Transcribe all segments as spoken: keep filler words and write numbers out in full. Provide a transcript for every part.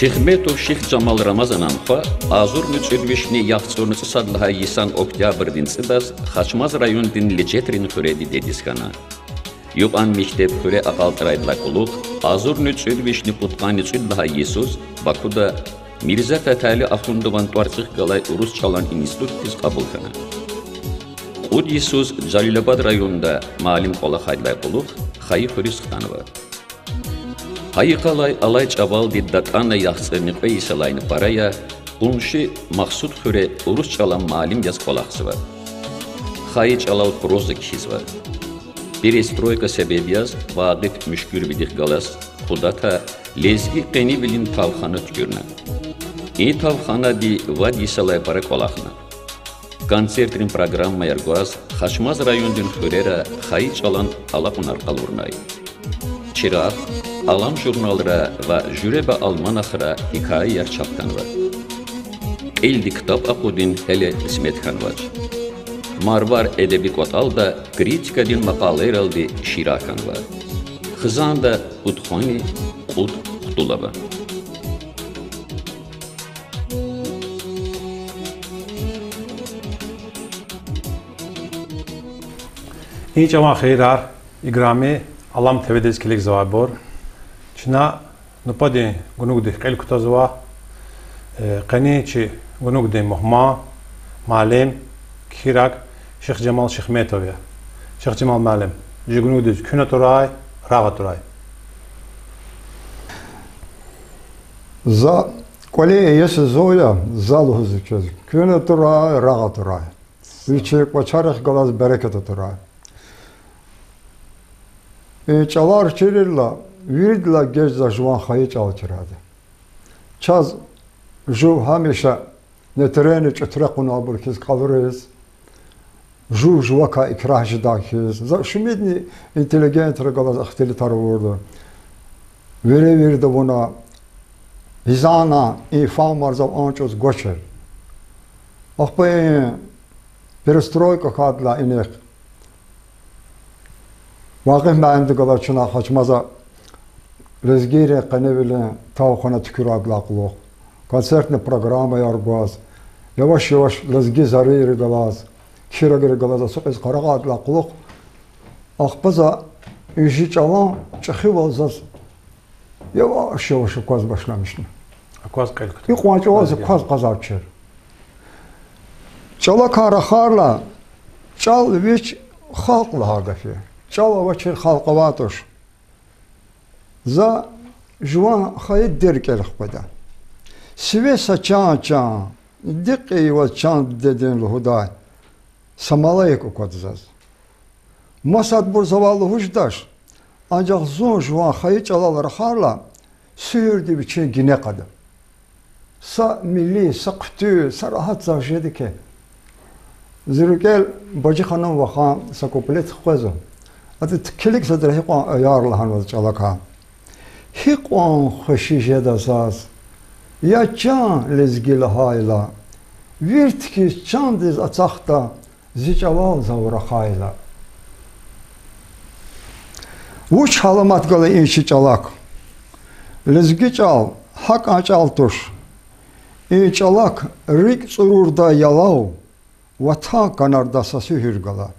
Шихметов Шихжамал Рамазанан хва агъзурни кӀуьд вишни яхцӀурни цӀусад лагьай йисан октябрдин цӀудаз Хачмаз райондин Лечетрин хуьре дидедиз хьана. Юкьван мектеб хуьре акьалтӀарайдалай кьулухъ агъзурни кӀуьд вишни пудкъанни цӀуд лагьай йисуз Бакуда Мирзе Фетали Ахундован тӀварцӀихъ галай урус чӀалан институтдиз кьабул хьана. Кьуд йисуз Жалилабад районда муаллим кӀвалахайдалай кьулухъ хайи хуьруьз хтанва. Гьа йикъалай алай чӀавалди датӀана яхцӀурни кьве йисалайни пара я, къунши Махсуд хуьре урус чӀалан муаллим яз кӀвалахзава. Хайи чӀалал проза кхьизва. Перестройка себеб яз Вакъиф Муьшкуьрвидихъ галаз Къудата лезги къенивилин тавхана туькӀуьрна. И тавханади вад йисалай пара кӀвалахна. Концертрин программаяр гваз Хачмаз райондин хуьрера хайи чӀалан алакьунар къалурнай. Чирагъ, Алам журналра ва жуьреба альманахра гьикаяяр чап хьанва. Кьилди ктаб акъудун гьеле кьисмет хьанвач. Марвар эдеби кӀватӀалда критикадин макъалайралди шиирар хьанва. Хизанда пуд хвани кьуд хтул ава. И чӀаван хийирар, играми Алам ТВ-диз килигзавайбур. Чна нубатдин гунугдихъ кьил кутазва. Э, къенин чи гунугдин мугьман, муаллим, кхьираг Шихжамал Шихметов я. Шихжамал муаллим, чи гунугдиз куьн атурай, рагъ атурай. За кӀвале иеси зун я, за лугьуз чаз: куьн атурай, рагъ атурай. Вичин кӀвачерихъ галаз берекат атурай. И чӀалар чирирла, виридалай геж за жуван хайи чӀал чирайди. Чаз жув гьамиша нетрени чӀутре кьунвайбур хьиз къалуриз, жув жувакай икрагь жедай хьиз, за шумудни интеллигентри галаз ихтилатар авурда, вири вирида авуна, гьизана и фагьумар зав а чӀавуз гвачир. Ахпа и перестройка хьайидалай инихъ Вакъиф муаллимди галаз чна Хачмаза лезгийрин къеневилин тавхана туькӀуьрайдалай кьулухъ, концертни программаяр гваз, яваш-яваш лезги зарийри галаз, кхьирагри галаз ацукьиз къарагъайдалай кьулухъ, ахпа за и чи чӀалан чӀехивал заз яваш-яваш акваз башламишна. Акваз кьил кутуна. Икьван чӀавал за кваз кьазвачир. ЧӀалакай рахайла, чӀал вич халкь лагьай гаф я. ЧӀал авачир халкь авай туш. За жуван хайи дерт кӀел хкведа. Сиве са чан-чан, ди кьейи ваз чан дидедин лугьудай са малаик аквада заз. Масадбур завай лугьуз жедач, анжах зун жуван хайи чӀалал рахайла, суьгьуьрди вичин гине кьада. Са мили, са хъуьтуь, са рагьатзавай жеди хьи. Зи рикӀел Бажиханум вахан са куплет хквезва. Ада килиг садра гьикьван аяр лагьанваз чӀалакай. Гьикьван хвеши жеда заз, я чан лезги лагьайла, вирт хьиз чандиз ацахда, зи чӀалал зав рахайла. Вуч аламат гала и чи чӀалак? Лезги чӀал гьакӀан чӀал туш. И чӀалак рикӀ цӀурурдай ялав, ватан канардай са суьгьуьр гала.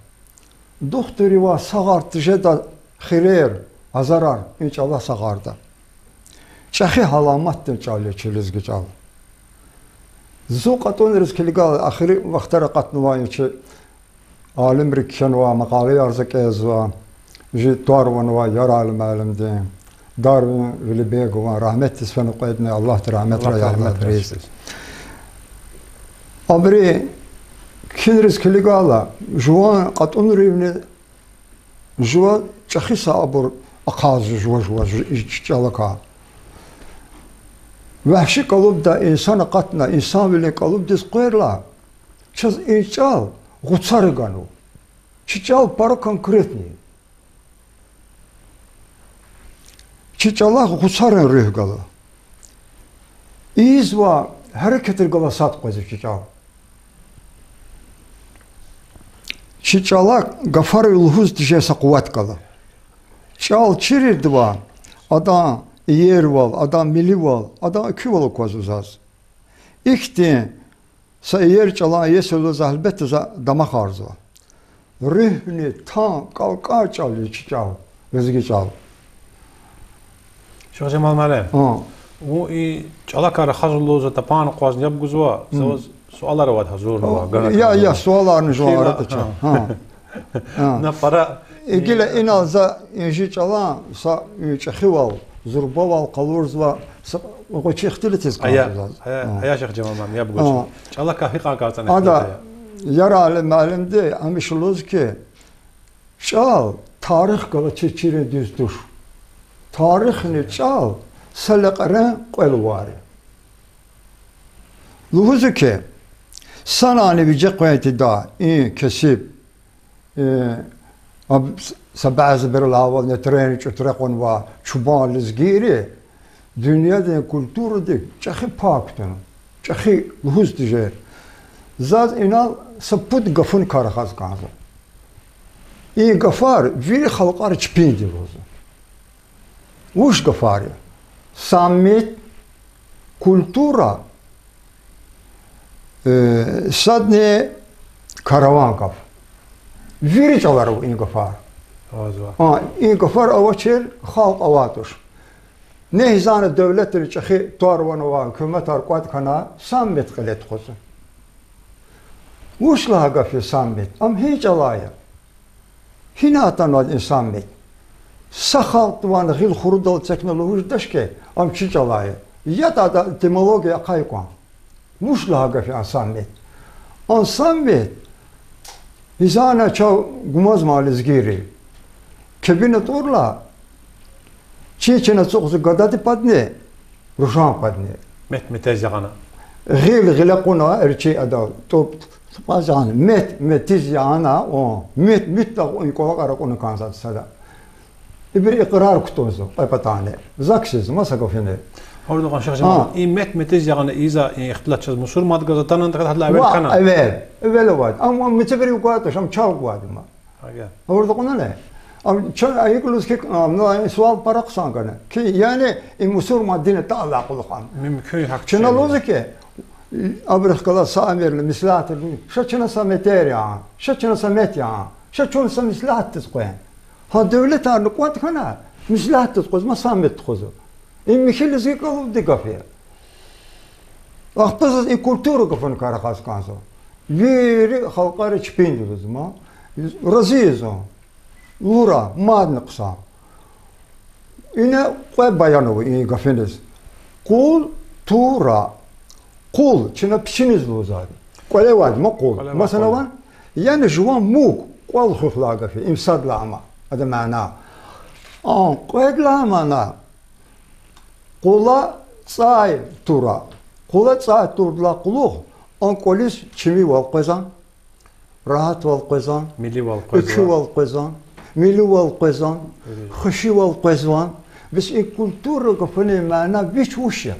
Духтуривай сагъар тежедай хирер, азарар и чӀала сагъарда. ЧӀехи аламатдин чӀал я чи лезги чӀал. Зун кьатӀунриз килигайла, ахири вахтара акъатнавай чи алимри кхьенвай макъалаяр за кӀелзава, чи тӀвар-ван авай Ярали муаллимдин, Дарвин Велибегован, рагьметдиз фена кьведни, Аллагьди рагьметрай ялайбуриз. Абуру кхьинриз килигайла, жуван кьатӀунривни жува чӀехи са абур ахъайзава жува-жуваз и чӀалакай. Вагьши кӀалубда инсан акъатна, инсанвилин кӀалубдиз къведайла, чаз и чӀал гъуцари ганва. Чи чӀал пара конкретный. Чи чӀалахъ гъуцарин руьгь гала. Ийизвай гьерекатрихъ галаз сад къвезва чи чӀал. Чи чӀалахъ гафар лугьуз тежер са къуват гала. ЧӀал чирдайла, адан иервал, адан милливал, адан экуьвал аквазва заз. Ихьтин са иер чӀалан иесилиз гьелбетда за дамахарзава. Руьгьни тан кӀалкӀан чӀал я чи чӀал, лезги чӀал. Шихжамал муаллим, вун и чӀалакай рахазва лугьуз, за тапан акъвазна яб гузва, за ваз суалар авайди гьазурнава, гана кӀанзава. Я, я, суаларни жуван арада ча. На пара. Гила инал за и чи чӀалан са чӀехивал, зурбавал къалурзава, са гъвечӀи ихтилатиз кӀанзава заз. Ая, Шихжамал муаллим, яб гуз. ЧӀалакай гьикьван кӀанзава? Ада, Ярали муаллимди гьамиша лугьуз хьи, чӀал тарих галачир чирин дуьз туш. Тарихни чӀал са лекьрен кьве лувар я. Лугьузва хьи, санани виже къвен тийидай и кесиб, са бязибурулай авал нетрен чӀутре кьунвай чубан лезгийри дуьньядин культурадик чӀехи пай кутуна, чӀехи лугьуз тежер. Заз инал са пуд гафуникай рахаз кӀанзава. И гафар вири халкьари чпинди лугьузва. Вуч гафар я? Саммит, культура, садни караван гаф. Вири чӀалара ава и гафар. И гафар авачир халкь авай туш. Нихьзана девлетри чӀехи тӀвар-ван авай гьукуматар кӀватӀ хьана, саммит кьиле тухузва. Вуч лагьай гаф я саммит? Ам гьи чӀалай я? Гьинай атанвайди и саммит? Са халкьдин гъил хурудал эцигна лугьуз жедач хьи, ам чи чӀалай я. ЯтӀа ада этимология ахъа кьван. Вуч лагьай гаф я а саммит? А саммит, гьизана чав гумаз ман лезгийри, кабина тӀурла, чин чна ацукьзава гадади падни, рушан падни. Мет метез ягъана. Гъил гъиле кьуна, эрчӀи адал тӀуб, тӀуб ягъана, мет метиз ягъана, о, мет, муьтӀуьгъ и кӀвалакьар акьуна кӀанзавайди сада. Ибур икьрар кутунзава кьве патани. ЗАГСиз маса гаф яни. Гьавурда кьван, Шихжамал, и мет метиз ягъана ийизвай и ихтилат чаз мусурмандин галаз атанвани, тахьайтӀа гьадалай эвел хьанани? Эвел. Эвел авайди. Ам, ам мецебур гвайди туш, ам чав гвайди ма. Гьавурда кьуна ана. Ам чан икӀ лугьуз хьи, ам, ну, и суал пара хъсан гана. Хьи, яни, и мусурман дин атайдалай кьулухъ ам. Мумкин гьакӀ чна лугьузва хьи, абурухъ галаз са амирни меслятдиз, ша чна са метер ян, ша чна са мет ян, ша чун са меслятдиз къвен. Гьа девлетарни кӀватӀ хьана, меслятдиз къвезма, саммит тухузва. И михьи лезги кӀалубдин гаф я. Ахпа заз и культура гафуникай рахаз кӀанзава. Вири халкьари чпинди лугьузва ман. Рази я зун. Лугьурай, мадни хъсан. Ина кьве баян ава и гафуниз. Къул, тура. Къул чна пичиниз лугьузвайди. КӀвале авайди ма къул. Масана ван, яни жуван муг, кӀвал хуьх лагьай гаф я, им сад лагьай мана, адан мана. А кьвед лагьай мана: къула цӀай тура. Къула цӀай турдалай кьулухъ а кӀвализ чимивал къвезван, рагьатвал къвезван, экуьвал къвезван, милливал къвезван, хвешивал къвезван. Бес и культура гафунин мана вич вуч я?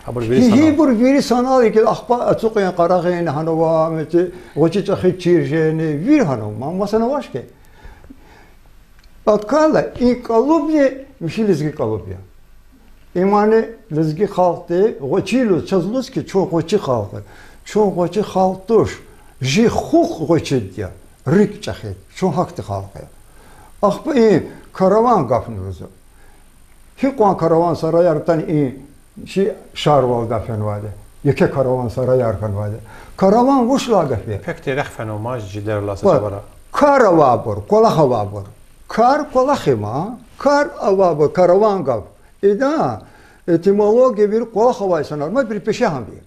Гьибур вири санал, гила ахпа ацукьин-къарагъин гьанава, мет, гъвечӀи-чӀехи чир жени вири гьанава, ма, масана авач хьи. Акала и кӀалубни михьи лезги кӀалуб я. Имани лезги халкьди гъвечӀи лугьуз, чаз лугьуз хьи, чун гъвечӀи халкь я. Чун гъвечӀи халкь туш, чи хуьх гъвечӀиди я, рикӀ чӀехиди, чун гьахьтин халкь я. Ахпа и караван гафни лугьузва. Гьикьван караван-сараяр атана и чи шегьервалда фенвайди, еке караван-сараяр хьанвайди. Караван вуч лагьай гаф я? Пек-терек фенва ма жидерла са чӀавара. Кар авайбур, кӀвалах авайбур. Кар кӀвалах я ма, кар авайбур, караван гаф. Идан этимология вири кӀвалах авай инсанар ма, вири пеше гьанвир.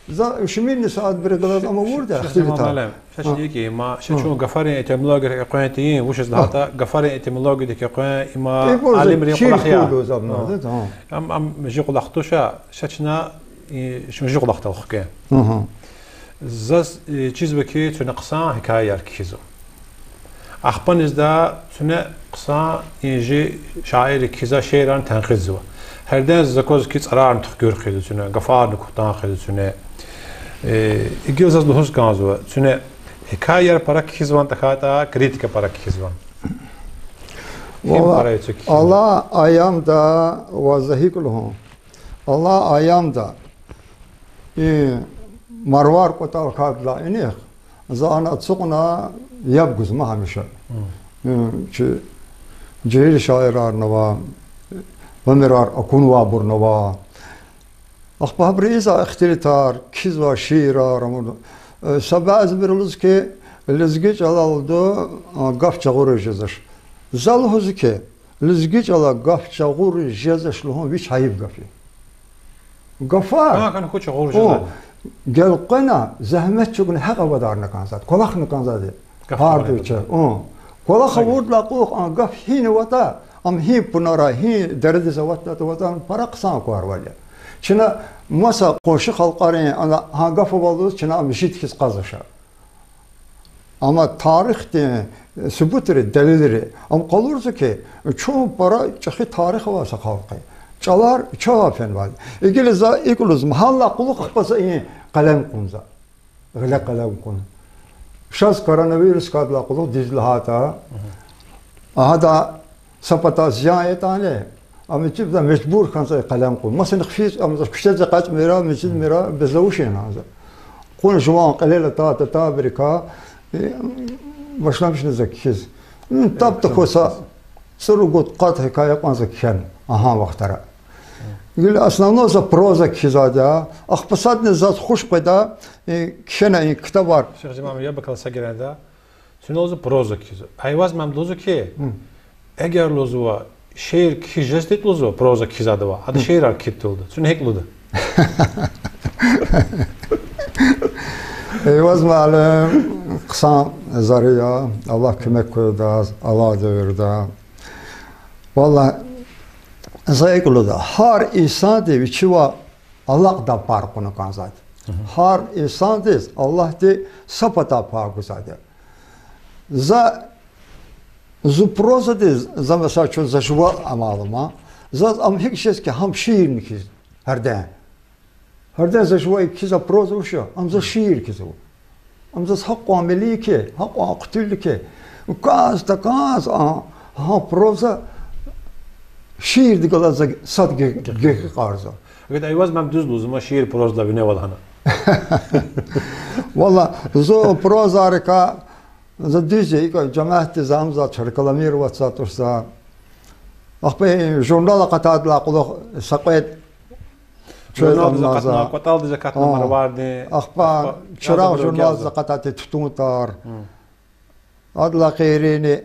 За шумудни сятбуру галаз ам авурди, Шихжамал муаллим, ша чна икӀ ийин, ма, ша чун гафарин этимологиядик экъвен тийин, вучиз лагьайтӀа гафарин этимологиядик экъвен им алимрин кӀвалах я. Ам, ам жи кӀвалах туш, ша чна, чун жи кӀвалахдал хкун. Заз чизва хьи, куьне хъсан гьикаяяр кхьизва. Ахпанизда куьне хъсан и жи шаирри кхьизвай шиирарни тенкьидзава. Гьерден заз аквазва хьи, цӀарарни тухгуьр хъийизва куьне, гафарни кухтан хъийизва куьне. Гила заз лугьуз кӀанзава, куьне гьикаяяр пара кхьизвани, тахьайтӀа критика пара кхьизвани? Гьим Валлагь, пара эциг хьи. Алай аямда, ваз за гьикӀ лугьун, алай аямда и Марвар кӀватӀал хьайидалай инихъ, за ана ацукьна яб гузма гьамиша. Чи жегьил шаирарни ава, уьмуьрар акунвайбурни ава. Ахпа гьабуру ийизвай ихтилатар, кхьизвай шиирар, амур. Са бязибуру лугьуз хьи, лезги чӀалалди гаф жагъуриз жезвач. За лугьуз хьи, лезги чӀалал гаф жагъуриз жезвач лугьун вич айиб гаф я. Гафар, гьана хьуй жагъуриз жезвайди, гелкъвена зегьмет чӀугуна гьакӀ авадарна кӀанзавайди, кӀвалахна кӀанзавайди. Гьарда вичи кӀвалах авурдалай кьулухъ а гаф гьина аватӀа, ам гьи пунара, гьи дережадиз аватӀа, аватӀа, пара хъсан кӀвалахвал я. Чна маса къунши халкьарин ана гьа гаф авайла лугьуз чна ам жид хьиз кьазвач. Амма тарихдин субутри, делилри ам къалурзава хьи, чун пара чӀехи тарих авай са халкь я. ЧӀалар чавай фенвайди я. Гила за икӀ лугьузва, гьадалай кьулухъ ахпа за и къелем кьунзава. Гъиле къелем кьун. Шаз коронавирус хьайидалай кьулухъ, дуьз лагьайтӀа, гьада са патай зиян ятӀани, ам ичибда мажбур хьанзава къелем кьун. Масани хъфиз, ам за куьчедиз экъечӀмир, мижедмир, безавуш я за. Кьуна жуван кьилел атайбурукай, э, башламишна за кхьиз. Таб тахьуй са цӀуругуд-къад гьикая кьван за кхьена гьа вахтара. Гила основной за проза кхьизвайди я. Ахпа садни заз хуш къведа, э, кхьена и ктабар. Шихжамал, яб акала са геренда. Чуьне лугьузва проза кхьизва. Айваз ман лугьузва хьи, эгер лугьузва, шиир кхьиз жезватӀа лугьузва, проза кхьизвайдавай, ада шиирар кхьидайвал лугьуда. Чуьне гьикӀ лугьуда? Айваз муаллим хъсан зар я, Аллагь куьмек хьуй адаз алай девирда. Валлагь, за икӀ лугьуда, гьар инсанди вичивай алакьдай пар кьуна кӀанзавайди. Гьар инсандиз Аллагьди са патай пай гузвайди я. За, зун прозадиз, за, месела, чун за жува амалма, заз ам гьикӀ жез хьи, гьам шиирни хьиз гьарден. Гьарден за жува кхьизвай проза вуч я? Ам заз шиир хьиз ава. Ам заз гьакьван милли хьи, гьакьван хъуьтуьл хьи, кӀанз-такӀанз а, гьа проза шиирдихъ галаз за сад гекъигзава. Гьакӏ Айваз муаллим, дуьз лугьузва, шиир прозадилай винел ава лагьана. Валлагь, зун прозарикай, за дуьз я, икӀ жемятди за, ам за рекламировать авуна туш за. Ахпа журнал акъатайдалай кьулухъ са кьвед журналдиз акъатна, кӀватӀалдиз акъатна Марвардин. Ахпа Чирагъ журналдиз акъатайтӀи Тутун тар. Адалай гъейри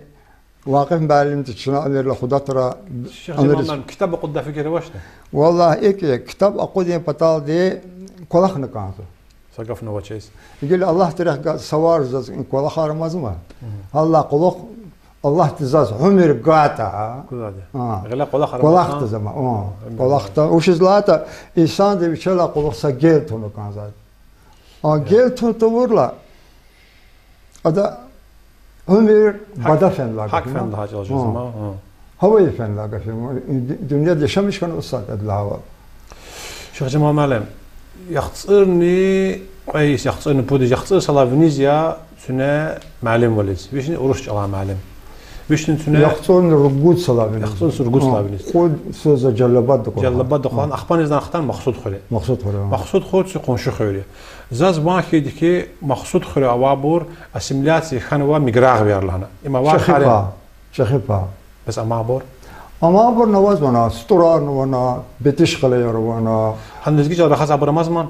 Вакъиф муаллимди чна уьмуьрла худатра. Шихжамал муаллим, ктаб акъуддай фикир авачни? Валлагь, икӀ я, ктаб акъудун паталди кӀвалахна кӀанзава. Са гафни авачиз. Гила Аллагьдин рехъ галаз савар заз и кӀвалахар амазма. Гьадалай кьулухъ Аллагьди заз уьмуьр гайтӀа, гъиле кӀвалахар кӀвалахда за, кӀвалахда. Вучиз лагьайтӀа инсанди вичелай кьулухъ са гел туна кӀанзавайди. А гел тун тавурла, ада уьмуьр бада фена лагьай гаф я. Гьавая фена лагьай гаф я. Дуьньяда яшамиш хьана усад адалай гьава. Шихжамал муаллим, яхцӀурни кьве йис, яхцӀурни пуд йис, яхцӀур йисалай виниз я куьне муаллимвализ. Вични урус чӀалай муаллим. Вични куьне яхцӀурни ругуд йисалай виниз. ЯхцӀурни ругуд йисалай виниз. Кьуд йисуз за Жалалабадда кӀвалахна. Жалалабадда кӀвалахна, ахпанизни хтана Махсудхуьре. Махсудхуьр. Махсудхуьр зи къунши хуьр я. Заз ван хьайиди хьи, Махсудхуьре авайбур ассимиляция хьанва миграгъвияр лагьана. Им авай чӀехи пай, чӀехи пай. Бес амайбур? Амайбурни авазва, СтӀурарни авана, Бетиш къалаяр авана. Гьана лезги чӀал рахазвайбур амазмани?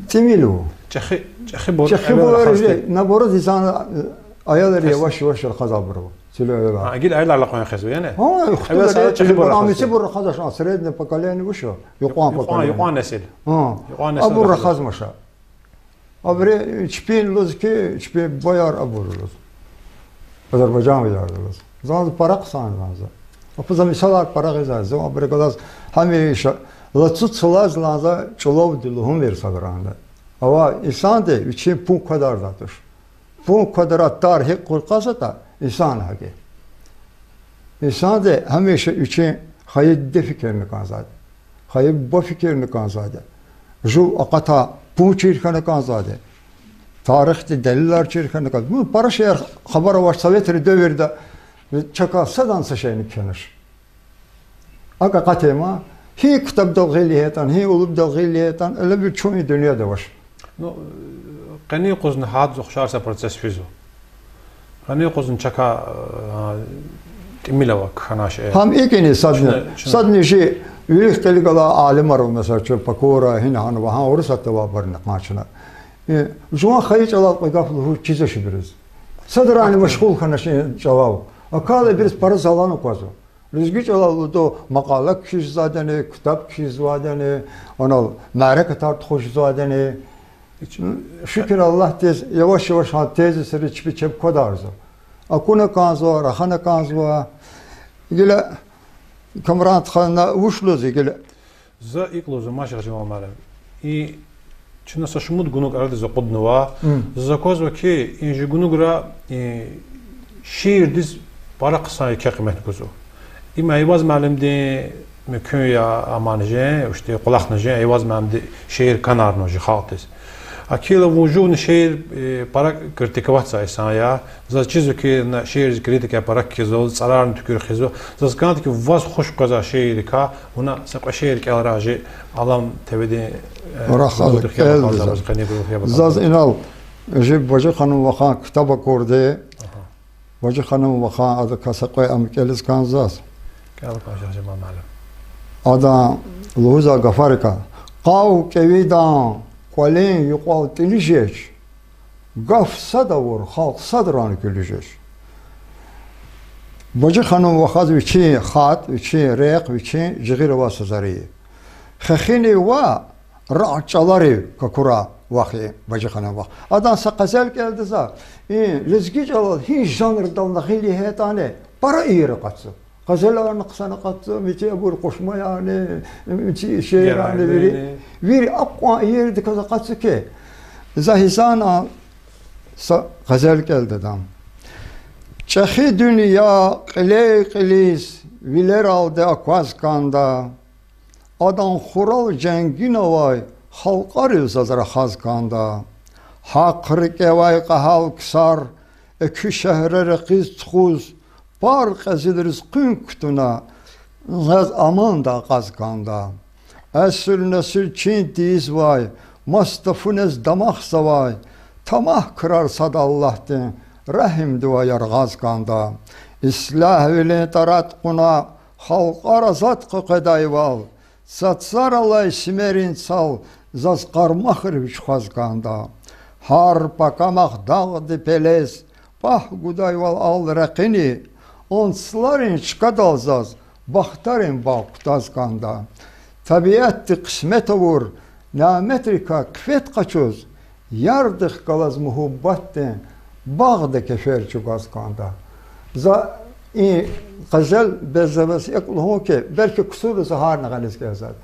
ТӀимил ава. ЧӀехи, чӀехибур, чӀехибур, наоборот, инсан, аялар яваш-яваш рахазвайбур ава. Циле аялар. А, гила аялар алахъун хъийизва яни? Гьа, хтулар, чӀехибур рахазва. Мисибур рахазва, среднее поколение вуч я? Юкьван поколение. Юкьван несил. Гьа. Юкьван несил абур рахазмаша. Абуру чпин лугьуз хьи, чпин бубаяр абур лугьуз. Азербайжанвияр лугьуз. Зун за пара хъсан я за. Ахпа за мисалар пара гъизвай, зун абурухъ галаз гьамиша лацу цлаз лагьана за чӀулавди лугьумир садранда. Ава инсанди вичин пун квадардай туш. Пун квадрат тар гьикӀ къур кьазватӀа, инсан гьакӀ я. Инсанди гьамиша вичин хайи диде фикирна кӀанзавайди, хайи буба фикирна кӀанзавайди, жув акъатай пун чир хьана кӀанзавайди, тарихдин делилар чир хьана кӀанзавайди. Мун пара шейэр хабар авач советрин девирда, Чакай садан са шейни кхьенач. АкӀ акъатайма, гьи ктабдал гъил ятӀан, гьи улубдал гъил ятӀан, эле вири чун и дуьньяда авач. Ну, къенин юкъузни гьадаз ухшар са процесс физва. Къенин юкъузни чакай, а, тӀимил ава кхьенвай шейэр. Гьам икӀ я садни, чна, чна. Садни чи вилик кьилив галай алимар, месела, чун Покура, гьина гьана ва гьа Урусатда авайбурни къачуна. Э, жуван хайи чӀалал кьве гаф лугьуз чизвач ибуруз. Садрани машгъул хьанач и чӀалал. Акьван ибуруз пара залан аквазва. Лезги чӀалал лугьуда макъала кхьизвайдани, ктаб кхьизвайдани, анал мярекатар тухузвайдани. Шукур Аллагьдиз, яваш-яваш гьа тезисри чпи чеб квадарзава. Акуна кӀанзава, рахана кӀанзава. Гила Камран стхана вуч лугьузва гила? За икӀ лугьузва, Машрикь Жамал муаллим. И чна са шумуд гунуг арадиз акъуднава. Заз аквазва хьи, и чи гунугра, и шиирдиз пара хъсан еке къимет гузва. Им Айваз муаллимдин муькуьн я, аман жен, ишти кӀвалахна жен, Айваз муаллимди шиир кӀанарнава чи халкьдиз. Акила вун жувни шиир, э, пара критиковатьзавай инсан я. Заз чизва хьи, на шиирдиз критика пара кхьизва, цӀарарни туькӀуьр хъийизва. Заз кӀанда хьи, ваз хуш къвезвай шииррикай вуна са кьве шиир кӀелрай чи Алам ТВ-дин, э, Рахаз кӀелди заз. Заз инал чи Бажиханум вахан ктаб акурди. Бажиханум вахан, адакай са кьве ам кӀелиз кӀанзава заз. КӀел кӀан, Жамал муаллим. Адан лугьузвай гафарикай: къав кӀевидан кӀвалин юкьвал тӀили жеч, гаф сад авур, халкь садрани куьлуь жеч. Бажиханум вахаз вичин хатӀ, вичин рехъ, вичин жигъир авай са зари я. Хехинив ва рагъ чӀаларив какурай вах я Бажиханум вах. Адан са къазел кӀелда за, и лезги чӀалал гьи жанрдални гъил ятӀани, пара иер акъатзава. Къазеларни хъсан акъатзава, мичӀи абур къушмаярни, мичӀи шиирарни вири. Вири акьван иердаказ акъатзава хьи. За гьизан са къазел кӀелда адан. ЧӀехи дуьнья кьилей-кьилиз вилералди акваз кӀанда. Адан хурал женгинавай халкьарив заз рахаз кӀанда. Гьахъ рикӀевай кьегьал ксар экуь шегьре рекьиз тухуз, пар кьезилриз къуьн кутуна, заз аманда акьаз кӀанда. Эсил-несил чин тийизвай, мас гафунез дамахзавай, тамагь крар сад Аллагьдин регьимдивай яргъаз кӀанда. Ислягьвилин тӀарат кьуна, халкьар азад къекъведайвал, цацар алай симерин цал заз къармахрив чухваз кӀанда. Гьар пакамахъ дагъдин пелез пагь гудайвал ал ракъини, анцларин чкадал заз бахтарин багъ кутаз кӀанда. Табиатди кьисмет авур няметрикай хъфет къачуз, ярдихъ галаз муьгьуьббатдин багъда кефер чӀугваз кӀанда. За и къазел бес за ваз икӀ лугьун хьи, белки ксур лугьуз гьарна гъаниз кӀелзавайди.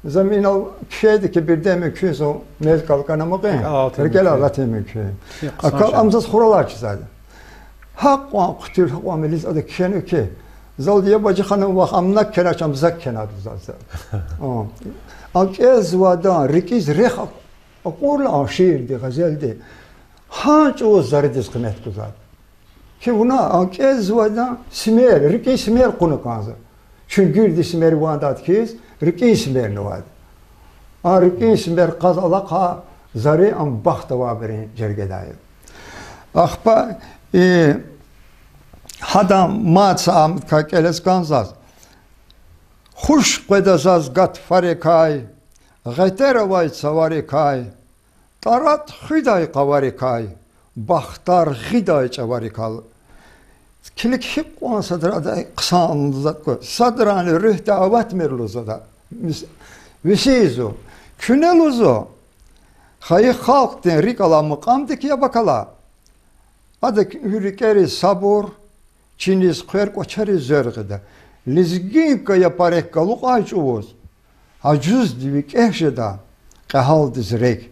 За инал кхьейди хьи, бирден мумкин я зун мез кӀалкӀана амукьин, рикӀелай алатун мумкин я. Акал ам заз хуралай чизвайди. Гьакьван хъуьтуьл, гьакьван мелиз ада кхьенва хьи, залди я Бажиханум вах ам на кхьенач, ам за кхьенвайди лугьузва за. Ам кӀелзавайдан рикӀиз рехъ акьурла а шиирди, гъазелди, гьа чӀавуз заридиз къимет гузвайди. Хьи вуна а кӀелзавайдан симер, рикӀин симер кьуна кӀанзава. Чуьнгуьрдин симер вандайди хьиз, рикӀин симерни авайди. А рикӀин симер кьаз алахъай зари ам бахт авайбурун жергедай я. Ахпа, э, гьадан мад са амдикай кӀелиз кӀанзава заз. Хуш къведа заз гатфарикай, гъетер авай цаварикай, тӀарат хуьдай къаварикай, бахтар гъидай чӀаварикай. Килиг гьикьван садра ада хъсан затӀ гва. Садрани руьгьдай аватмир лугьузва ада. Вис-, висизва. Куьне лугьузва, хайи халкьдин рикӀ алай макьамдик яб акала. Ада куь рикӀериз сабур, чиниз хъвер, кӀвачериз зверь гъида. Лезгинкай япарихъ галукьай чӀавуз, ажузди викӀегь жеда, кьегьалдиз рекь.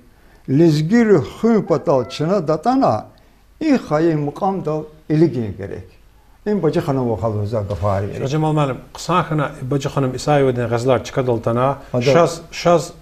Лезги руьгь хуьн патал чна датӀана, и хайи макьамдал илигин герек. Им Бажиханум ваха лугьузвай гафар я. Жамал муаллим, хъсан хьана Бажиханум Исаевадин гъезелар чкадал атана. Шаз, шаз,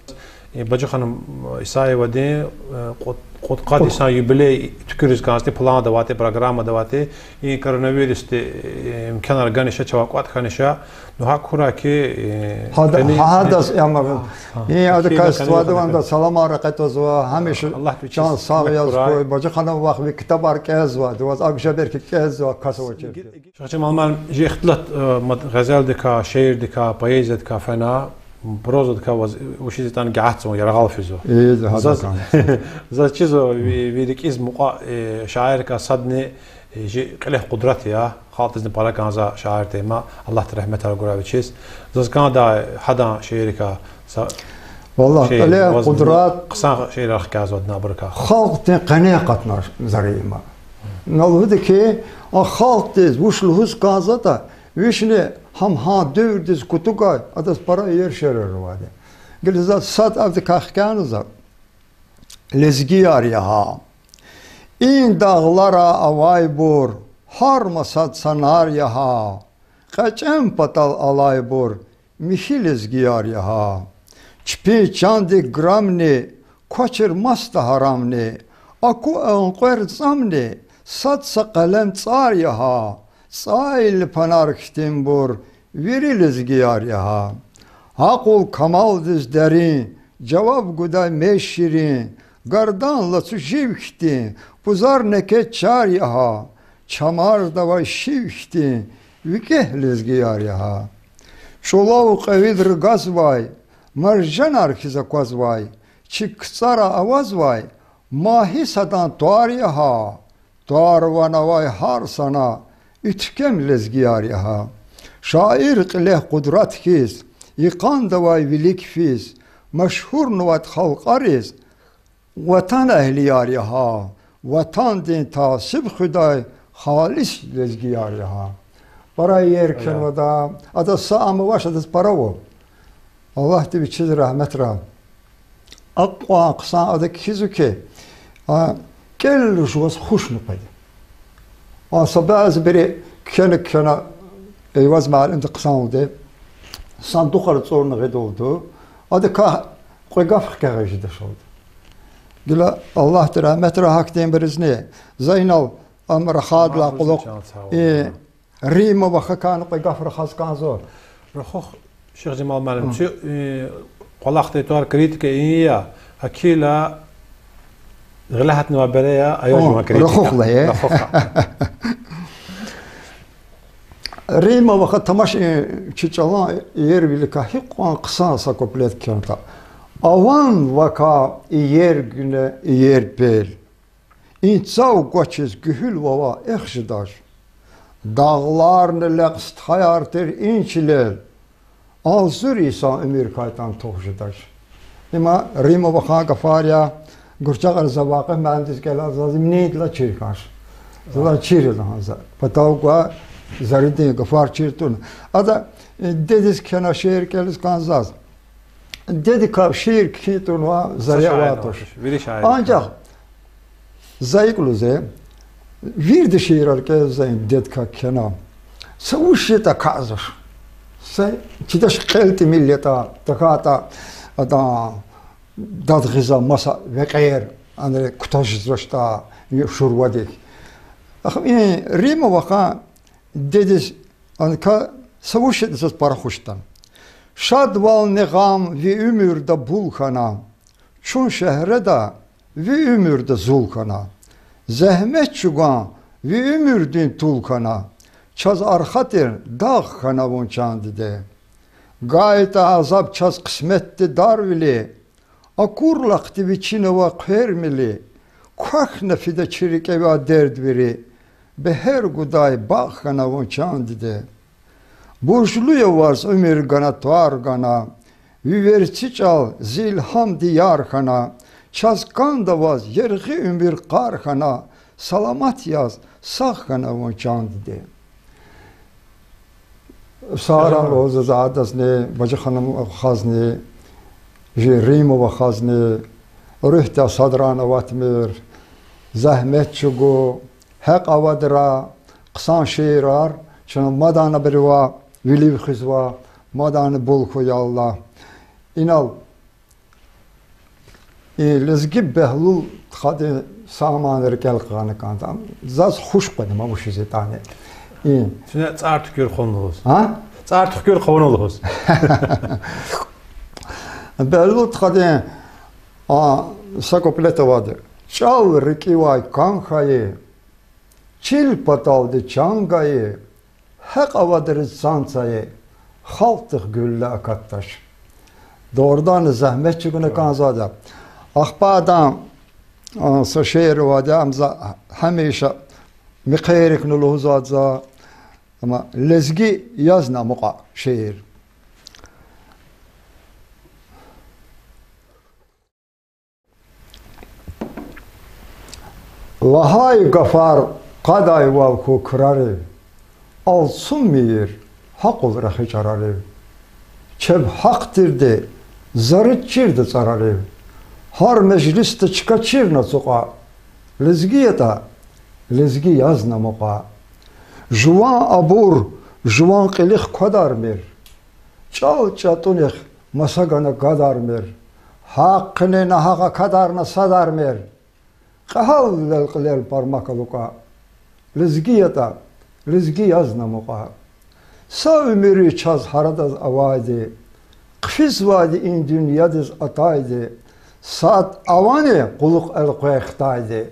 э, Бажиханум Исаевадин, э, кьуд-, кьудкъад йисан юбилей туькӀуьриз кӀанзаватӀа, планда аватӀа, программада аватӀа, и коронавирусди, э, имканар ганиша, чавай кӀватӀ хьаниша, ну, гьакӀ хьурай хьи, э, Гьада-, гьадаз, я, ма-, и адакай стфадаванда саламар рекье твазва, гьамиша чан сагъ яз хьуй, Бажиханум вахъ ви ктабар кӀелзавайди я, ваз акӀ жеда, белки кӀелзавай кас авачиртӀа. Шихжамал муаллим, чи ихтилат, э, мад-, гъезелдикай, шиирдикай, поэзиядикай фена, прозадикай ваз вучиз ятӀани гагьатзава, яргъал физва. Заз, заз чизва, ви, ви рикӀиз мукьва, э, шаиррикай садни, э, чи кьилехъ Къудрат я, халкьдизни пара кӀанзавай шаир тир им, Аллагьди рагьметар гурай вичиз. Заз кӀандай гьадан шииррикай са-, Валлагь, кьилехъ Къудрат хъсан шиирар хкязавайди я абурукай. Халкьдин къене акъатна шаир им. Ина лугьуда хьи, а халкьдиз вуч лугьуз кӀанзаватӀа, вични гьам гьа девирдиз кутугай, адаз пара иер шиирар авайди я. Гила за сад авдикай хкяна за. Лезгияр я гьа. И дагълара авайбур, гьар масад санар я гьа. КьечӀем патал алайбур, михьи лезгияр я гьа. Чпин чандик грамни квачир маса гьарамни, аку элкъвер цӀамни, сад са къелем цӀар я гьа. ЦӀайлапанар хьтинбур вири лезгияр я гьа. Акьул-камалдиз дерин, жаваб гудай мез ширин, гардан лацу жив хьтин, пӀузар некед чар я гьа. Чамарда авай шив хьтин, викӀегь лезгияр я гьа. ЧӀулав кьве вил ргазвай, маржанар хьиз аквазвай, чи КцӀара авазвай, магьи садан тӀвар я гьа. ТӀвар-ван авай гьар сана уьтквем лезгияр я гьа. Шаир кьилехъ Къудрат хьиз, йикъандавай вилик физ, машгьурнавай халкьариз, ватанэгьлияр я гьа. Ватандин тасиб хуьдай халис лезгияр я гьа. Пара иер кхьенвайди я, адаз са ам авач, адаз пара ава. Аллагьди вичиз рагьметрай. Акьван хъсан ада кхьизва хьи, а, кӀелиз жуваз хушни къведа. А са бязибуру кхьена-кхьена, Эйваз муаллимди хъсанди, сандухар цӀурна гъидалди, адакай кьве гаф хкягъиз жедачалди. Гила Аллагьди рагьметрай гьахьтинбурузни, за инал ам рахадалай кьулухъ, э, Римма вахакайни кьве гаф рахаз кӀанзава. Рахух, Шихжамал муаллим, чи, э, кӀвалахдай тӀвар критика ин я, гьакӀ хьайила гъиле гьатнавай бере я, ая жуван критика. Рахух лагь, э? Рахух. Римма ваха тамаш, э, чи чӀалан иервиликай гьикьван хъсан са куплет кхьенватӀа. Аван вакай иер гуьне, иер пел, и цав квачиз гуьгьуьл вавай эх жедач. Дагъларни лекь стхаяр тир и чилел, агъзур йисан уьмуьр хьайитӀани тух жедач. Има Римма вахан гафар я, Гурчагъара за Вакъиф муаллимдиз кӀелай, заз им нидалай чир хьанач. Залай чир я лагьана за. Патав гвай, заридин гафар чир туна. Ада, э, дедиз кхьенвай шиир кӀелиз кӀанзава заз. Дедикай шиир кхьин тавунвай зари авай туш. Анжах за икӀ лугьуз, вирида шиирар кӀелзава за и дедикай кхьена. Са вуч ятӀа кьазуш. Са чидач кьел тӀимил ятӀа, тахьайтӀа адан дад гъизвай маса векьер, анри кутаз жезвачтӀа, и шурвадик. Ахпа и Римма вахан дедиз анкай са вуч ятӀа заз пара хуш атана. Шадвални гъам ви уьмуьрда бул хьана, чун шегьреда ви уьмуьрда зул хьана. Зегьмет чӀугун ви уьмуьрдин тул хьана, чаз арха тир дагъ хьана вун, чан диде. ГайитӀа азаб чаз кьисметди дарвили, акурла хъди вичинава хъвермили, квахьна фида чи рикӀевай дерд вири, бегьер гудай багъ хьана вун, чан диде. Буржлу я ваз уьмуьр гана, тӀвар гана, ви верцӀи чӀал зи илгьамдин яр хьана, чаз кӀанда ваз яргъи уьмуьр къар хьана, саламат яз, сагъ хьана вун, чан диде. Сагърай лугьузва за адазни, Бажиханум вахазни, жи Римма вахазни, руьгьдай садрани аватмир, зегьмет чӀугу, гьекь авадра, хъсан шиирар, чна мадни абурувай вилив хуьзва, мадни бул хьуй, я Аллагь. Инал И лезги Бегьлул тхадин са мани рикӀел хкана кӀанда. Заз хуш къведа, ма вучиз ятӀани. И Чна цӀар туькӀуьр хъувуна лугьуз. А? ЦӀар туькӀуьр хъувуна лугьуз. Бегьлул тхадин, а, са куплет авайди. ЧӀал рикӀивай кӀан хьайи, чил паталди чан гайи, гьекь авадриз цан цайи, халкьдихъ гуьлле акатдач. Дугъриданни зегьмет чӀугуна кӀанзавайди я. Ахпа адан, а, са шиир авайди я, ам за гьамиша мехъерикни лугьузвайди я, амма лезги язни амукьа шиир. Лагьай гафар кьадайвал хьухь крарив, алцумир гьакъул рехи чӀарарив. Чеб гьахъ тирди, зарид чирда цӀарарив, гьар межлисда чка чирна ацукьа, лезги ятӀа, лезги язни амукьа. Жуван абур, жуван кьилихъ квадармир, чӀал чӀатӀунихъ маса гана гадармир, гьахъни нагьахъ акадарна садармир. Кьегьал лел кьилел бармак алукӀа, лезги ятӀа, лезги язни амукьа. Са уьмуьр я чаз гьарадаз авайди, хъфизвайди и дуьньядиз атайди, сад авани кьулухъ элкъвей хтайди.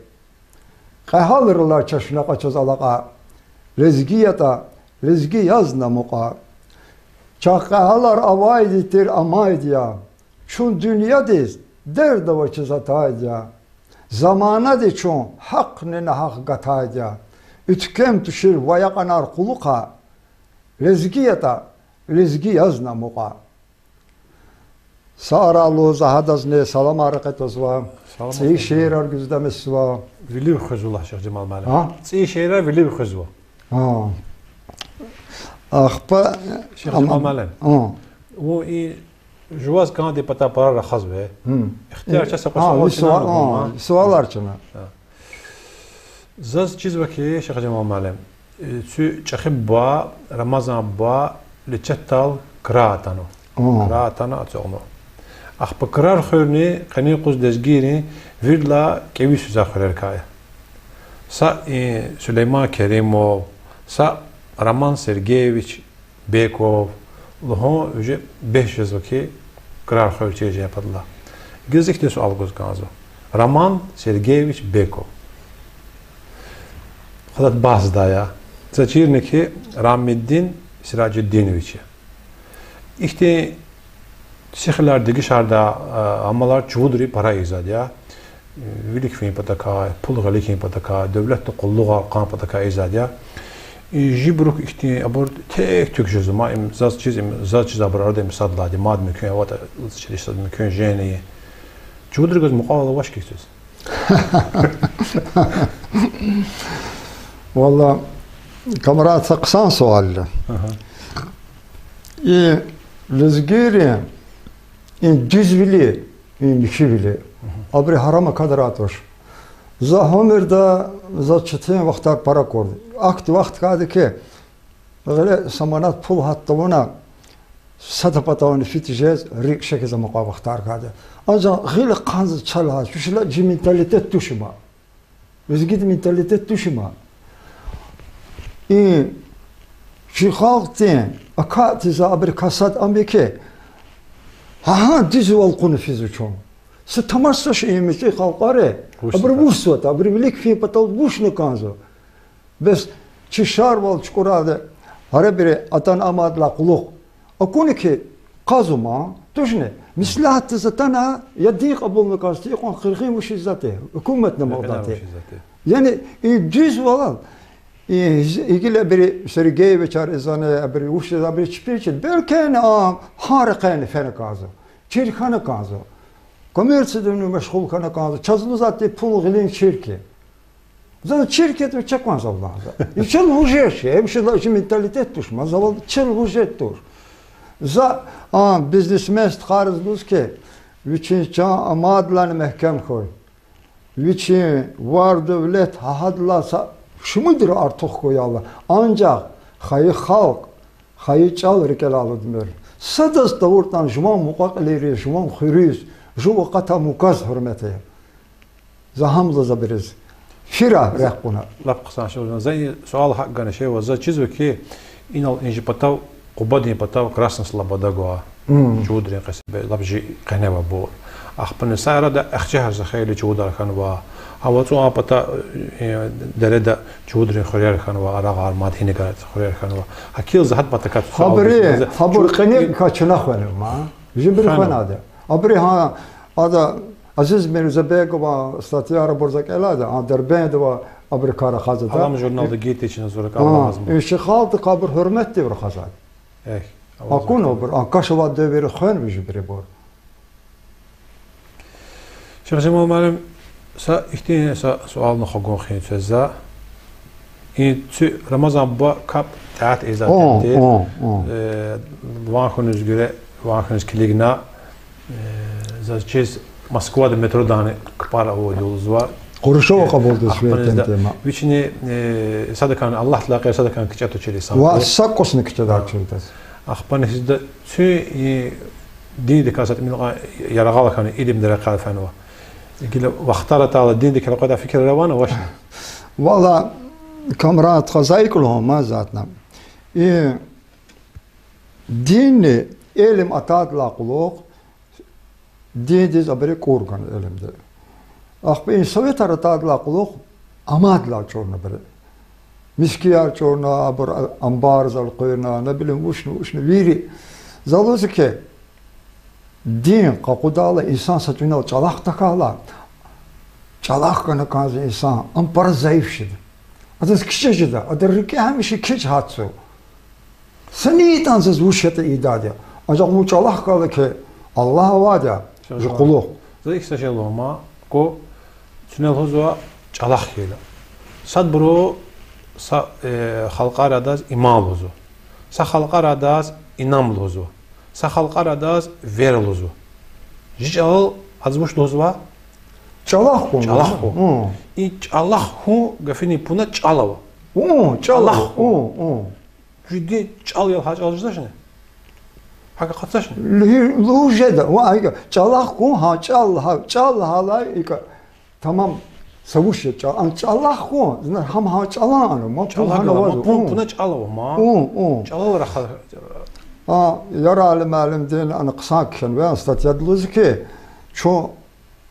Кьегьалрилай чешне кьа чаз алакьа, лезги ятӀа, лезги язни амукьа. Чахъ кьегьалар авайди тир, амайди я, чун дуьньядиз дерд авачиз атайди я. Заманади чун гьахъни нагьахъ гатайди я. Уьтквем тушир ваякьанар кьулухъа, лезги ятӀа, лезги язни амукьа. Сагърай лугьуз гьадазни саламар рекье твазва. ЦӀийи шиирар гуьзетмишзава. Вилив хуьзва лагь, Шихжамал муаллим. ЦӀийи шиирар вилив хуьзва. Ахпа, Шихжамал муаллим, вун и жуваз кӀандин патай пара рахазва. Ихтияр чаз са кьве суал чна. Суалар чна. Заз чизва хьи, Шихжамал муаллим, куь чӀехи буба, Рамазан буба, лечетдал крар атана. Крар атана ацукьна. Ахпа Крар хуьрни къенин юкъуз лезгийрин виридалай кӀевиз физвай хуьрерикай я. Са и Сулейман Керимов, са Роман Сергеевич Беков лугьун уже бес жезва хьи, Крар хуьр чир жен паталай. Гила ихьтин суал гуз кӀанзава. Роман Сергеевич Беков. Хадад баздай я. За чирна хьи, Рамиддин Сиражиддинович я. Ихьтин сихилар, дегишардай амалар чувудри пара ийизвайди я. Вилик фин патакай, пул гъилик хьун патакай, девлетдин къуллугъар кьун патакай ийизвайди я. И жибурук ихьтин абур тек-туьк жезва, ма им заз чиз, им заз чиз, абурун арада им сад лагьайди, мад муькуьн аватӀа, чириз сад муькуьн жени. Чувудри гваз мукьвал авач хьи квез. Валлагь, камрад, са хъсан суал я. И лезгийрин и дуьзвили, и михьивили, абуру гьарам акадрай туш. За уьмуьрда, заз четин вахтар пара акурди. Ахьтин вахт хьайиди хьи, гъиле са манат пул гьат тавуна, сада патални физ жез, рикӀ шехьиз амукьай вахтар хьайиди. Анжах гъил хъсан чӀал гьаз, вучиз лагьайтӀа чи менталитет туш има. Лезгидин менталитет туш има. И чи халкьдин акатзавай абурукай сад ам я хьи, гьа-гьа дуьзвал кьуна физва чун. Са тамаша туш и муькуь халкьари, абуру вучзаватӀа, абуру вилик фин патал вучна кӀанзава. Бес чи шарвал чукӀурайди, гьарабуруз атана амайдалай кьулухъ акуна хьи, кьазва ман, тушни? Меслятдиз атана, я дин кьабулна кӀанзаватӀа, икьван къиргъин вучиз затӀ я, гьукуматни амалдатӀа. Яни и дуьзвалал, и, гила абуру Сергеевичар ийизвани, абуру вучиз, абуру чпин чида, белки а гьар къене фена кӀанзава, чир хьана кӀанзава. Коммерциядивни машгъул хьана кӀанзава, чаз лугьузвайди пул гъилин чирк я. Заз чирк ятӀа вичи кӀанзава лагьана. Вичел вуж жеч, вучиз лагьайтӀа чи менталитет туш, ма завал чел вуж жеч туш. За а бизнесмен стхайриз лугьуз хьи, вичин чан амайдалайни мягькем хьуй. Вичин вар-девлет гьа-гьадалай са шумудра артух хьуй, я Аллагь. Анжах хайи халкь, хайи чӀал рикӀелай алудмир. Садаз тавуртӀани жуван мукьва-кьилийриз, жуван хуьруьз, Жув акъатна муказ гьуьрмет ая. За гьам лугьузва абуруз. Фира рехъ кьуна. Лап хъсан шей вуна. За и суал гьакӀ гана шей ваз. Заз чизва хьи, инал и жи патав, Къубадин патав Красная Слобода гва. Мм. Чувудрин къесбе, лап жи къеневайбур. Ахпани са арада Ахцегьарза хейлин чувудар хьанва. Гьа вацӀун а пата, э, дереда чувудрин хуьрер хьанва, Арагъар, мад гьинигар хуьрер хьанва. Гьакил за гьад патакай суал гуз. Гьабур, гьабур къене кай чна хвенва ма. Жибри хвенва. Хвенва. Абуру гьа, ада Азиз Мирзабегова статьяра абур за кӀелайда, а Дербентда ва абурукай рахазва. Алам журналда гьикӀ течина зуракӀ алазма. Иши халкьдикай абур гьуьрметдив рахазва. Эхь, акуна абур, а кашавай девирда хвенва жибурубур. Шихжамал муаллим, са ихьтин са суални хгун хин цвез за. И цуь Рамазан буба кап тӀят ийизвай тир. Э, ван хьуниз гуьре, ван хьуниз килигна, э, заз чиз Москвада метродани кпӀар авурди лугьузва. Къурушева кьабулдиз ахпанизда фейитӀан тема. Вични, э, садакайни Аллагьдилай гъейри садакайни кичӀе тушир инсан. Ва са кӀусни кичӀедар чирдаз. Ахпани хьизда цуь и диндикай са тӀимил кьван яргъал хьана, илимдин рекьел фенва. Гила вахтар атайла диндихъ элкъведай фикирар авани, авачни? Валлагь, Камран стха, за икӀ лугьун ман затӀни. И динни илим атайдалай кьулухъ, диндиз абуру кӀур гана илимди. Ахпа и советар атайдалай кьулухъ амайдалай чӀурна абуру. Мискияр чӀурна, абур амбаррал элкъуьрна, не билим вучна, вучна вири. За лугьузва хьи, дин къакъудайла, инсан са тӀимил чӀалахъ тахьайла, чӀалахъ хьана кӀанзава инсан, ам пара зайиф жеда. Адаз кичӀе жеда, адан рикӀе гьамиша кичӀ гьатзава. Са ни ятӀани заз вуч ятӀа ийидайди я. Анжах вун чӀалахъ хьайила хьи, Аллагь авайди я жи кьулухъ. За икӀ са шей лугьун ман, ку цуьне лугьузва чӀалахъ хьайила. Садбуру са, э, халкьари адаз иман лугьузва. Са халкьари адаз инам лугьузва. Са халкьари адаз вера лугьузва. Жи чӀалал адаз вуч лугьузва? ЧӀалахъ хьун. ЧӀалахъ хьун. И чӀалахъ хьун гафунин пуна чӀал ава. ЧӀалахъ хьун. Жуди чӀал ял гьа чӀал жезвачни? ГьакӀ акъатзавачни? Лугьуз жеда, ва гьа чӀалахъ хьун, гьа чӀал, гьа чӀал гьалай икӀ, тамам, са вуч я чӀал, ам чӀалахъ хьун, зна гьам гьа чӀалан ана, ма пун гьана авазва, ма пун пуна чӀал ава, ма. ЧӀалал рахаз. А, Ярали муаллимдин ана хъсан кхьенвай статьяда лугьузва хьи, чун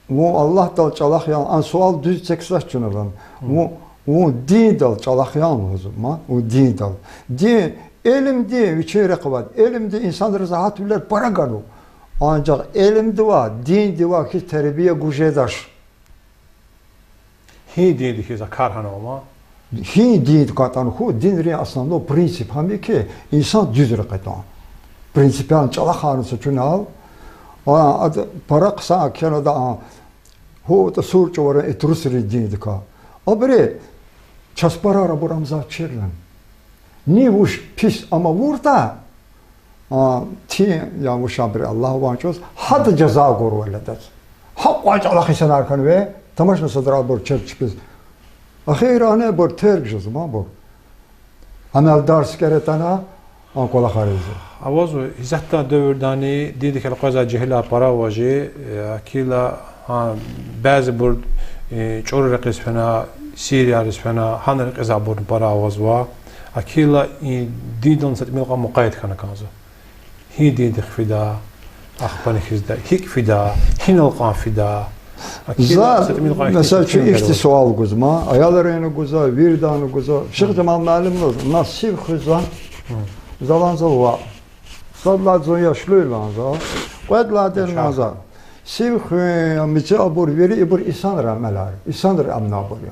Вун Аллагьдал чӀалахъ ял, а суал дуьз эцигзавач чун алан. Вун, вун диндал чӀалахъ ял лугьузва ма, вун диндал. Дин, илимди вичин рехъ авайди, илимди инсанриз регьятвилер пара ганва. Анжах илимдивай, диндивай хьиз тербия гуз жедач. Гьи диндихъ хьиз а кар гьанава ма? Гьи диндикай атӀана хьуй, динрин основной принцип гьам я хьи, инсан дуьз рекье тун. Принципиально чӀалахъарна са чунал, а, ада пара хъсан кхьенвайди я, а, гьатта сур чӀавара и трусрин диндикай. Абуру часпарар абур амзавачирла. Ни вуч пис ам авуртӀа, а, тин я вуч абуру Аллагь ван чӀавуз, гьада жаза гурвал адаз. Гьакьван чӀалахъ инсанар хьанва, тамашна садра абур чеб чпиз. Эхирни абур терг жезва ма абур. Амалдар сикӀер атана, а кӀвалахар ийизва. Авазва, исятда девирдани диндихъ элкъвезвай жегьилар пара ава чи, э, гьакӀ хьайила, гьа, бязибур, э, чӀуру рекьиз фена, Сирияриз фена, гьана рекьизвайбурни пара авазва. ГьакӀ хьайила и диндал са тӀимил кьван мукъаят хьана кӀанзава. Гьи диндихъ фида, ахпани хьизда, гьикӀ фида, гьинал кьван фида. ГьакӀ хьайила са тӀимил кьван ихьтин, месела, чун ихьтин суал гузва ма, аялрини гузва, виридани гузва. Шихжамал муаллим лугьуз, на сив хуьзва, заланза ваъ. Сад лагьай зун яшлу я лагьанза, кьвед лагьайди лагьанза. Сив хуьн, мици абур, вири ибур инсанрин амалар, инсанри амнабур я.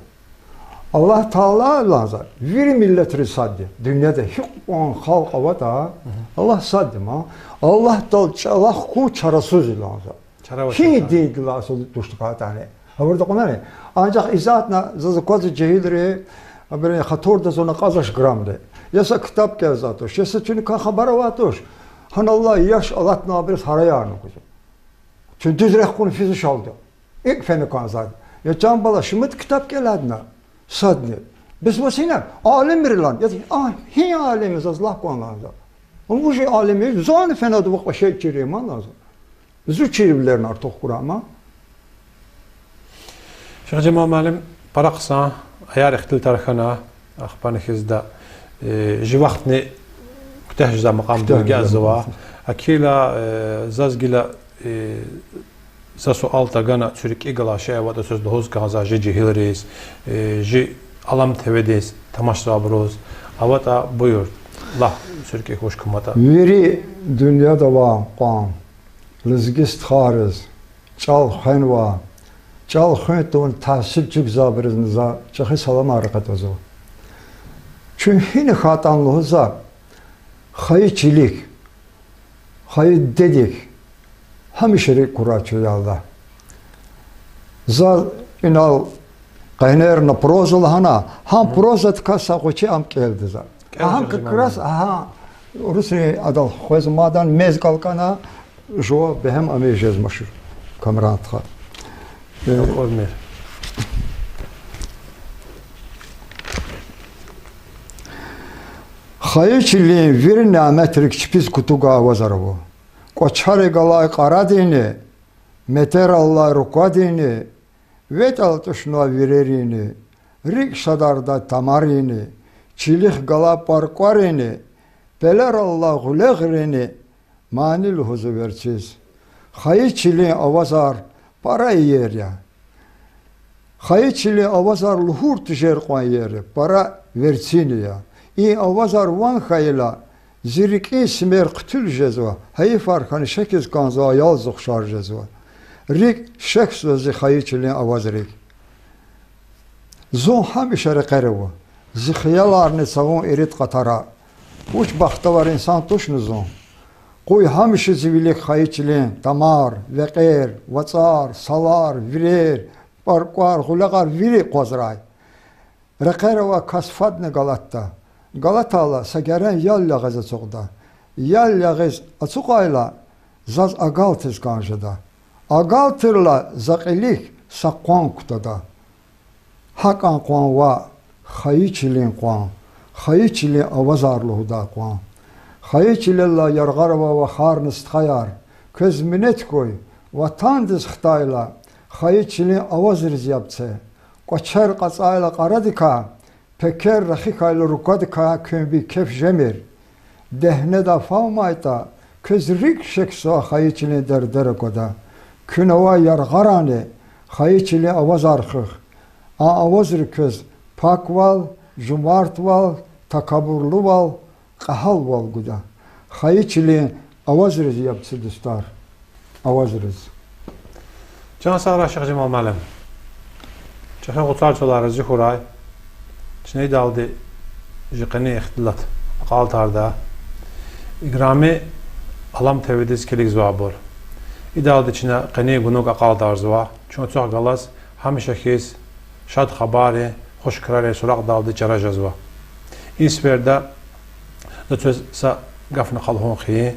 Аллагь Таала лагьанза, вири миллетриз сад я. Дуьньяда гьикьван халкь аватӀа, Аллагь сад я ма. Аллагьдал чӀалахъ хьун чарасуз я лагьанза. Гьи диндилай асул душтӀкьайтӀани, гъавурда кьунани. Анжах и затӀни заз аквазва жегьилри, абурун хатурда зун акьазвач грамди. Я са ктаб кӀелзавайди туш, я са чуьникай хабар авайди туш. Гьаналлай яш алатнавайбуруз гьараярни гузва. Чун дуьз рехъ кьуна физвачирди. ИкӀ фена кӀанзавайди. Я чан бала, шумуд ктаб кӀелайди на? Садни. Бес ваз гьина алимрилан. Я, а, гьи алим я, заз лагь кван лагьанза. Вуж я алим я, зани фенатӀа вахъ кьве шей чира ман лагьанза. Зу чирвилерни артух хьурай ман. Шихжамал муаллим, пара хъсан, аяр ихтилатар хьана, ахпани хьизда, э, жи вахтни куьтягь жезвай макьамдал агакьзава. Акила, э, заз гила, э, за суал тагана, цуьрикӀи галай шей аватӀа, заз лугьуз кӀанзава жи жегьилриз, э, жи Алам ТВ-диз тамашзавайбуруз. АватӀа, буюр, лагь, цуьрикӀи хуш куматӀа. Вири дуьньяда авай кьван, лезги стхайриз, чӀал хвенвай, чӀал хуьн тавун тасир чигзавайбурузни за чӀехи саламар рекъе твазва. Чун гьина хьайитӀани лугьузва, хайи чилик, хайи дидедик гьамиша рикӀ курай чун, я Аллагь. За инал къенерна проза лагьана, гьам прозадикай са гъвечӀи ам кӀелда за. Гьам как раз, гьа, урусри адал хвез мадни мез кӀалкӀана, жува бегьем ами жез машур Камран стха. Хайи чилин вири няметрик чпиз кутугай авазар ава. КӀвачерик галай кьарадини, метӀераллай руквадини, ветӀал тӀушнавай вирерини, рикӀ шадардай тамарини, чилихъ галай пӀаркӀварини, пелераллай гъуьлегърини мани лугьузва верциз. Хайи чилин авазар пара иер я. Хайи чилин авазар лугьур тежер кьван иер я, пара верцини я. И авазар ван хьайила, зи рикӀин симер хъуьтуьл жезва, гьайифар хьана шехьиз кӀанзавай аялдиз ухшар жезва. РикӀ шехьзава зи хайи чилин авазрик. Зун гьамиша рекьера ава. Зи хияларни цавун ирид къатара. Вуч бахтавар инсан тушни зун. Къуй гьамиша зи вилик хайи чилин тамар, векьер, вацӀар, салар, вирер, пӀаркӀвар, гъуьлягъар вири акъвазрай. Рекьера авай кас фадни галатда. Галатайла са герен ял ягъиз ацукьда. Ял ягъиз ацукьайла, заз агалтиз кӀан жеда. Агалтайла, за кьилик са къван кутада. ГьакӀан къван ваъ, хайи чилин къван, хайи чилин авазар лугьудай къван. Хайи чилелай яргъара авай вахарни стхаяр, квез минет хьуй, ватандиз хтайла, хайи чилин авазриз яб це. КӀвачер кьацӀайла кьарадикай, пекер рахи хьайила руквадикай куьн ви кеф жемир. Дегьнеда фагьумайтӀа, квез рикӀ шехьзавай хайи чилин дердер аквада. Куьн авай яргъарани хайи чилин авазар хуьх. А авазри квез паквал, жумартвал, такабурлувал, кьегьалвал гуда. Хайи чилин авазриз яб це, дустар. Авазриз. Чан сагърай, Шихжамал муаллим. ЧӀехи гъуцар чалай рази хьурай. Чна идалди жи къенин ихтилат акьалтӀарда. Играми Алам ТВ-диз килигзавайбур, идалди чна къенин гунуг акьалтӀарзава. Чун цвехъ галаз гьамиша хьиз шад хабаррин, хуш крарин суракьдалди чара жезва. И сеферда за квез са гафни хълагьун хъийин.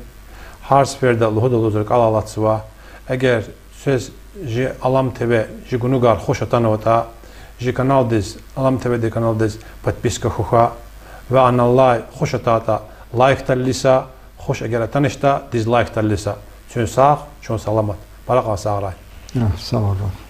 Гьар сеферда лугьуда-лугьуз рикӀелай алатзава. Эгер квез жи Алам ТВ, жи гунугар хуш атанватӀа, жи каналдиз, Алам ТВ-дин каналдиз подписка хьухь ва аналлай хуш атайтӀа, лайкдал илиса, хуш эгер атаначтӀа, дизлайкдал илиса. Чун сагъ, чун саламат. Пара кьван сагърай. Сагърай.